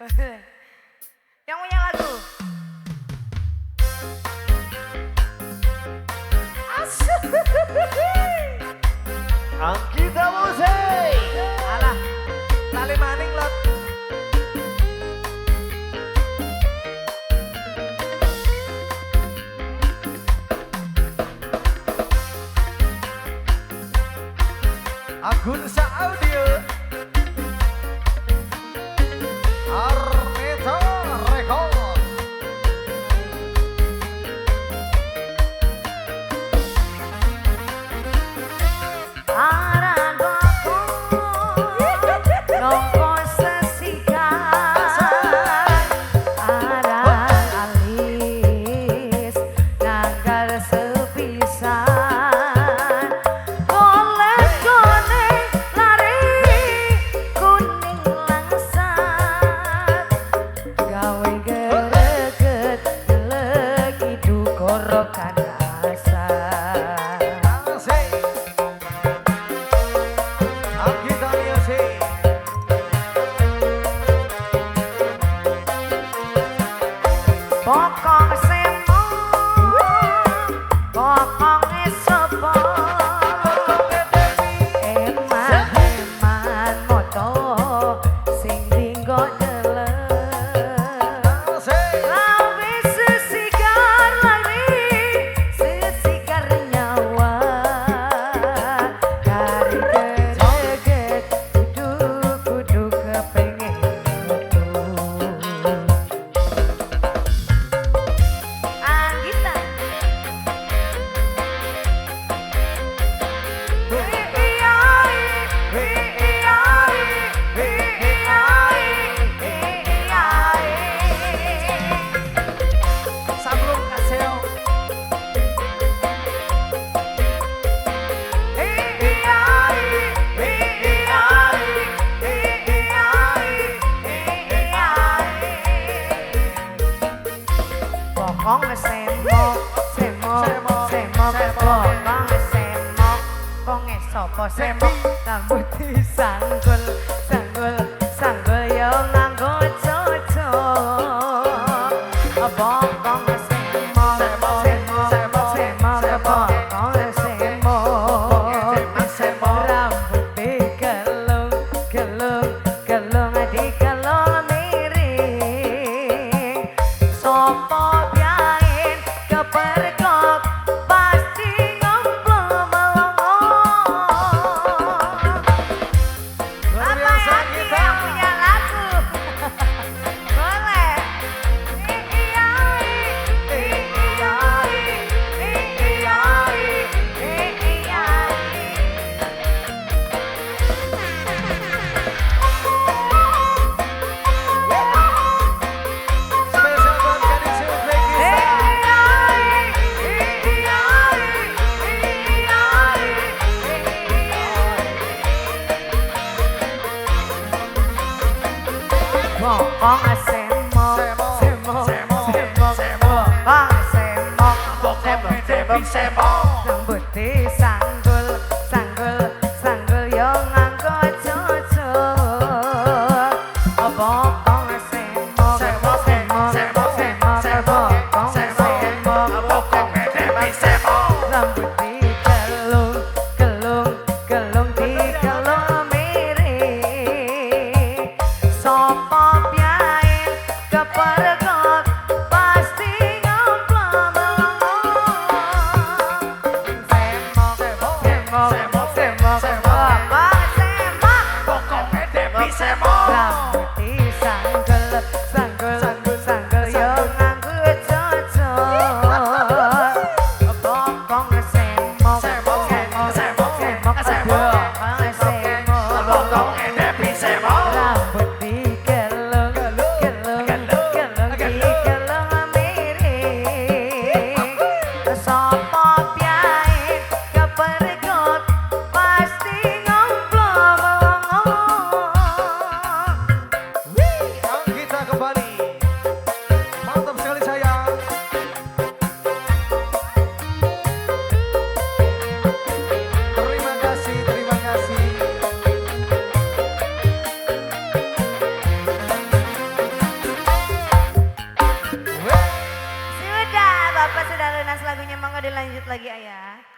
Yang punya lagu. Anggita Musik. Alah, lali maning lot. Agunsa Audio. Armeta Record. Aran nongko sesikan, aran alis nanggal sepisan, golek-golek lari kuning langsat, gawe gereget legi dukorokan asa. Anggita Music. Bokong semok, bokonge sapa? Eman-eman moto sing dinggo deleng. Lawe sesigar lari, sesigar nyawa. Dari gereget kudu-kudu kepengen metu. Anggita. Sablung kaseo. Bokong semok, semok, semok, bokong semok, konge sapa semok, rambut disanggul, sanggul, sanggul yo nganggo cocok. Bokong semok, semok, semok, bokong semok, rambut digelung, gelung, gelung digelung miring. Sopo biain kepergok pasti ngomplo melongo. Luar Apa biasa lagi kita. yang punya lagu? Boleh. Spesial buat gadis Uzbekistan. Bokong semok, semok, Semok, semok, semok. bokong semok, Bokong Debbie Semok. rambut disanggul, sanggul, sanggul yo nganggo cocok. Bokong semok, Semok, semok, semok, semok, semok, bokong semok. semok, Bokong Debbie Semok. rambut digelung, gelung, gelung digelung miring. Sopo biain kepergok pasti ngomplo melongo. Semok, Semok, semok, semok, semok, semok. bokong semok, Bokong Debbie Semok. rambut disanggul, sanggul, sanggul, yo nganggo cocok. Bokong semok, Semok, semok, semok, semok, semok. bokong semok. Bokong Debbie Semok. Rambut digelung, gelung, gelung, digelung miring. Sopo biain kepergok pasti ngomplo melongo. Lunas lagunya, mangga dilanjut lagi ayah.